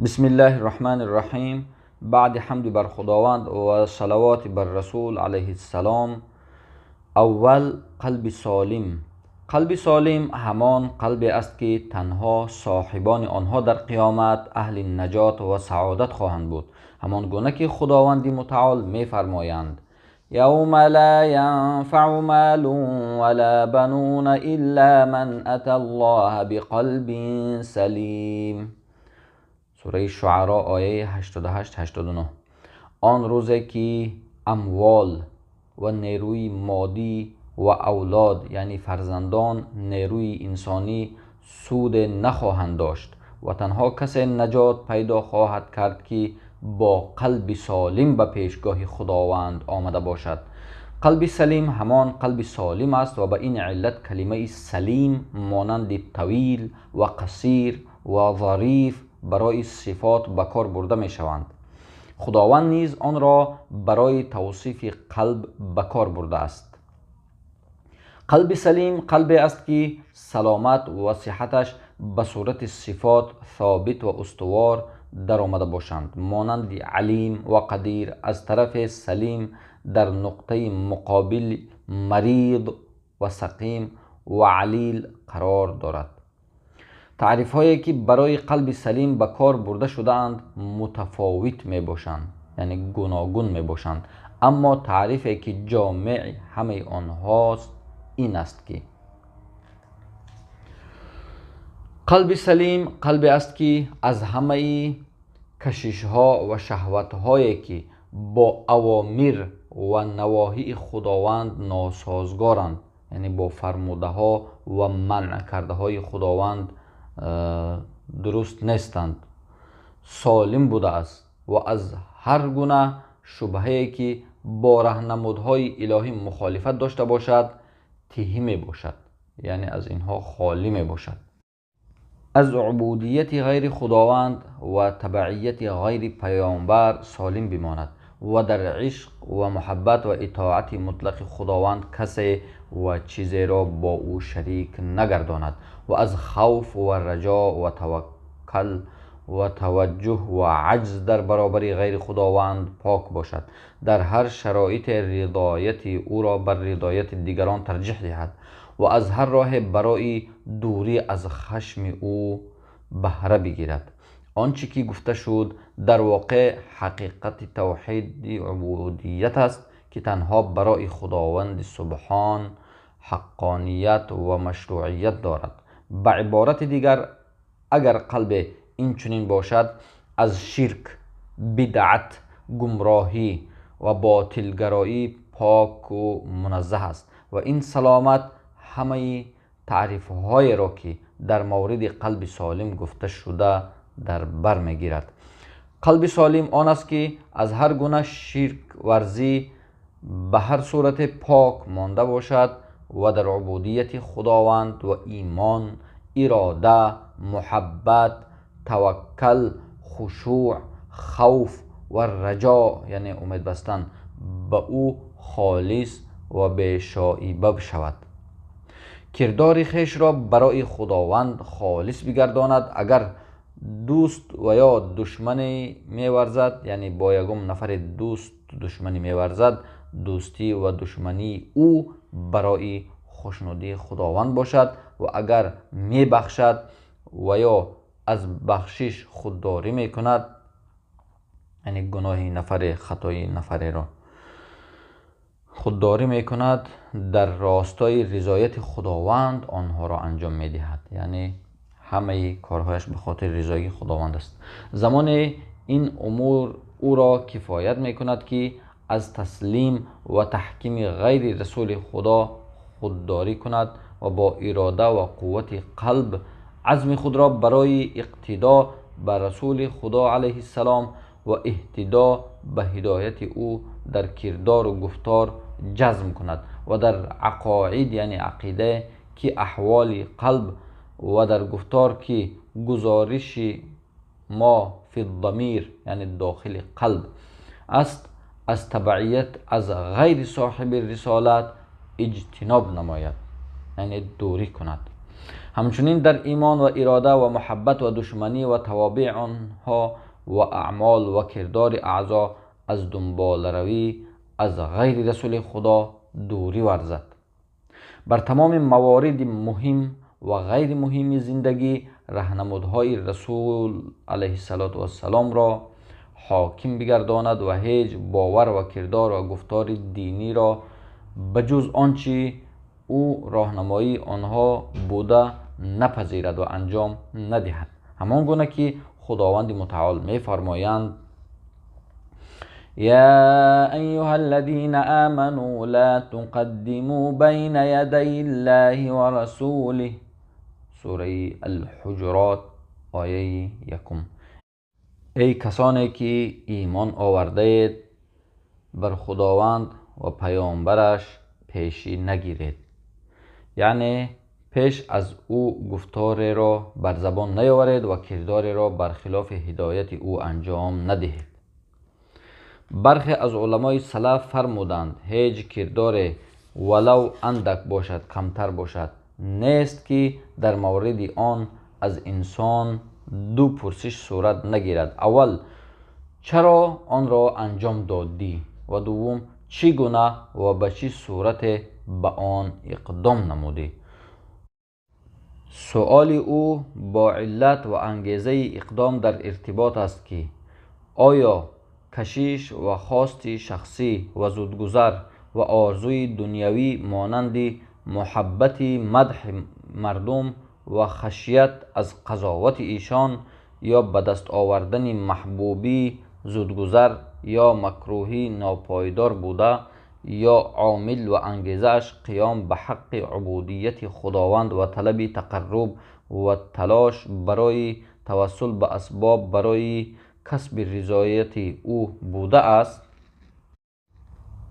بسم الله الرحمن الرحیم. بعد حمد بر خداوند و صلوات بر رسول علیه السلام. اول قلب سالم. قلب سالم همان قلب است که تنها صاحبان آنها در قیامت اهل نجات و سعادت خواهند بود، همان گونه که خداوند متعال می‌فرمایند: یوم لا ینفع مال ولا بنون الا من اتى الله بقلب سلیم. سوره شعراء آیه 88-89. آن روزی که اموال و نیروی مادی و اولاد یعنی فرزندان نیروی انسانی سود نخواهند داشت و تنها کسی نجات پیدا خواهد کرد که با قلب سالم به پیشگاه خداوند آمده باشد. قلب سلیم همان قلب سالم است و به این علت کلمه سلیم مانند طویل و قصیر و ظریف برای صفات به کار برده می شوند. خداوند نیز آن را برای توصیف قلب به کار برده است. قلب سلیم قلب است که سلامت و صحتش به صورت صفات ثابت و استوار در آمده باشند، مانند علیم و قدیر. از طرف سلیم در نقطه مقابل مریض و سقیم و علیل قرار دارد. تعریف هایی که برای قلب سلیم به کار برده شده‌اند متفاوت می باشند، یعنی گوناگون می باشند، اما تعریفی که جامع همه آنهاست این است که قلب سلیم قلب است که از همه کشش ها و شهوت هایی که با اوامر و نواهی خداوند ناسازگارند، یعنی با فرموده ها و منع کرده های خداوند درست نیستند، سالم بوده است و از هر گونه شبهه‌ای که با راهنمودهای الهی مخالفت داشته باشد تهی می باشد، یعنی از اینها خالی می باشد. از عبودیت غیر خداوند و تبعیت غیر پیامبر سالم بماند و در عشق و محبت و اطاعت مطلق خداوند کسی و چیزی را با او شریک نگرداند و از خوف و رجا و توکل و توجه و عجز در برابر غیر خداوند پاک باشد. در هر شرایط رضایت او را بر رضایت دیگران ترجیح دهد و از هر راه برای دوری از خشم او بهره بگیرد. آنچه که گفته شد در واقع حقیقت توحید عبودیت است که تنها برای خداوند سبحان حقانیت و مشروعیت دارد. به عبارت دیگر، اگر قلب این چنین باشد، از شرک، بدعت، گمراهی و باطلگرایی پاک و منزه است و این سلامت همه تعریف های را که در مورد قلب سالم گفته شده در بر میگیرد. قلب سالم آن است که از هر گونه شرک ورزی به هر صورت پاک مانده باشد و در عبودیت خداوند و ایمان، اراده، محبت، توکل، خشوع، خوف و رجا یعنی امید بستن به او خالص و به شایبه شود. کردار خویش را برای خداوند خالص بگرداند. اگر دوست و یا دشمنی می‌ورزد، یعنی با یگم نفر دوست دشمنی می‌ورزد، دوستی و دشمنی او برای خوشنودی خداوند باشد و اگر میبخشد و یا از بخشش خودداری میکند، یعنی گناه نفر، خطای نفر را خودداری میکند، در راستای رضایت خداوند آنها را انجام میدهد، یعنی همه کارهایش به خاطر رضای خداوند است. زمان این امور او را کفایت میکند که از تسلیم و تحکیم غیر رسول خدا خودداری کند و با اراده و قوت قلب عزم خود را برای اقتدا به رسول خدا علیه السلام و اهتدا به هدایت او در کردار و گفتار جزم کند و در عقاید یعنی عقیده که احوال قلب و در گفتار که گزارش ما فی الضمیر یعنی داخل قلب است، از تبعیت از غیر صاحب رسالت اجتناب نماید، یعنی دوری کند. Ҳамчунин дар имон ва ирода ва муҳаббат ва душманӣ ва тавобеи онҳо ва аъмол ва кирдори аъзо аз дунболаравӣ аз ғайри расули Худо дурӣ варзад. Бар тамоми мавориди муҳим ва ғайри муҳими зиндагӣ раҳнамудҳои расул алайҳиссалоту вассаломро ҳоким бигардонад ва ҳеҷ бовар ва кирдор ва гуфтори диниро ба ҷуз он чӣ ӯ роҳнамоии онҳо буда напазирад ва анҷом надиҳад. Ҳамон гуна ки Худованди мутаол мефармоянд: يا أيها الذين آمنوا لا تقدموا بين يدي الله ورسوله. сураи Алҳуҷурот, ояи 1. Эй касоне ки имон овардаед, бар Худованд ва паёмбараш пешӣ нагиред, яъне пеш аз ӯ гуфтореро бар забон наёваред ва кирдореро бар хилофи ҳидояти ӯ анҷом надиҳед. Бархе аз уламои салаф фармуданд: ҳеҷ кирдоре, валав андак бошад, камтар бошад, нест ки дар мавриди он аз инсон ду пурсиш сурат нагирад. Аввал, чаро онро анҷом додӣ, ва дуввум, чӣ гуна ва ба чӣ сурате ба он иқдом намудӣ. Суоли ӯ бо иллат ва ангезаи иқдом дар иртибот аст, ки оё кашиш ва хости шахсӣ ва зудгузар ва орзуи дунявӣ монанди муҳаббати мадҳи мардум ва хашият аз қазовати ишон ё ба даст овардани маҳбубии зудгузар ё макрӯҳӣ нопойдор буда, ё омил ва ангезааш қиём ба ҳаққи убудияти Худованд ва талаби тақарруб ва талош барои тавассул ба асбоб барои касби ризояти ӯ будааст.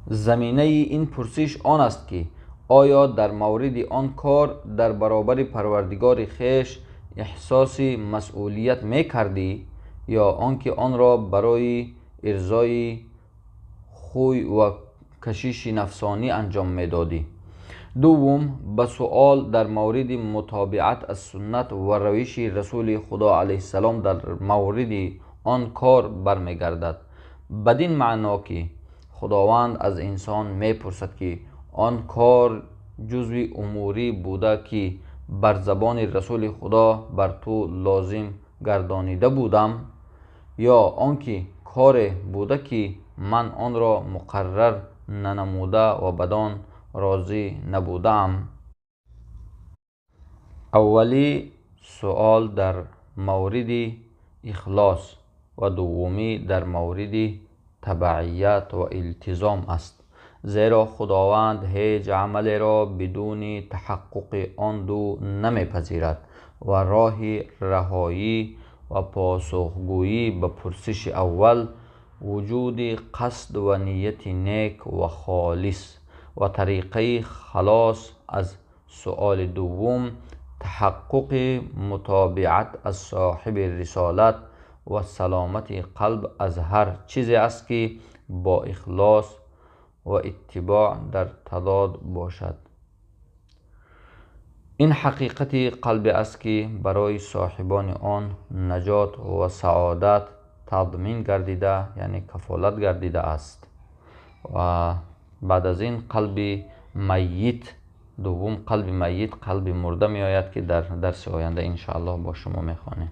Заминаи ин пурсиш он аст, ки оё дар мавриди он кор дар баробари Парвардигори хеш эҳсоси масъулият мекардӣ, ё он ки онро барои ирзои хӯй ва кашиши нафсонӣ анҷом медодӣ. Дуввум, ба суол дар мавриди мутобиат аз суннат ва равиши расули Худо алайҳиссалом дар мавриди он кор бармегардад, бадин маъно ки Худованд аз инсон мепурсад, ки он кор ҷузви умурӣ буда, ки бар забони расули Худо бар ту лозим гардонида будам, ё он ки коре буда, ки ман онро муқаррар нанамуда ва бадон розӣ набудаам. Аввалӣ суол дар мавриди ихлос ва дуввумӣ дар мавриди табаъият ва илтизом аст, зеро Худованд ҳеҷ амалеро бидуни таҳаққуқи он ду намепазирад ва роҳи раҳоӣ ва посухгӯӣ ба пурсиши аввал вуҷуди қасд ва нияти нек ва холис ва тариқаи халос аз суоли дуввум таҳаққуқи мутобиат аз соҳиби рисолат ва саломати қалб аз ҳар чизе аст, ки бо ихлос ва иттибоъ дар тазод бошад. Ин ҳақиқати қалбе аст, ки барои соҳибони он наҷот ва саодат тадмин гардида, яъне кафолат гардидааст. Ва баъд аз ин қалби майит, дуввум қалби майит, қалби мурда меояд, ки дар дарси оянда иншоаллоҳ бо шумо мехонем.